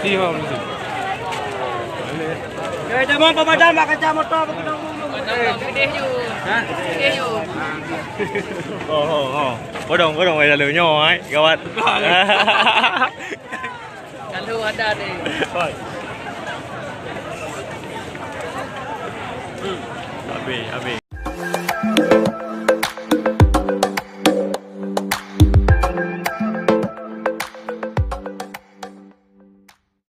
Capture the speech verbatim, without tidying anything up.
Polisi, Pak, polisi. Oke, teman pemadam bak kaca motor, bak gedong dulu. Hah? Oh, oh, oh. Kodong, kodong, eh, lalu nyoe, eh. Gawat. Lalu ada ni. Oi. Habis, habis.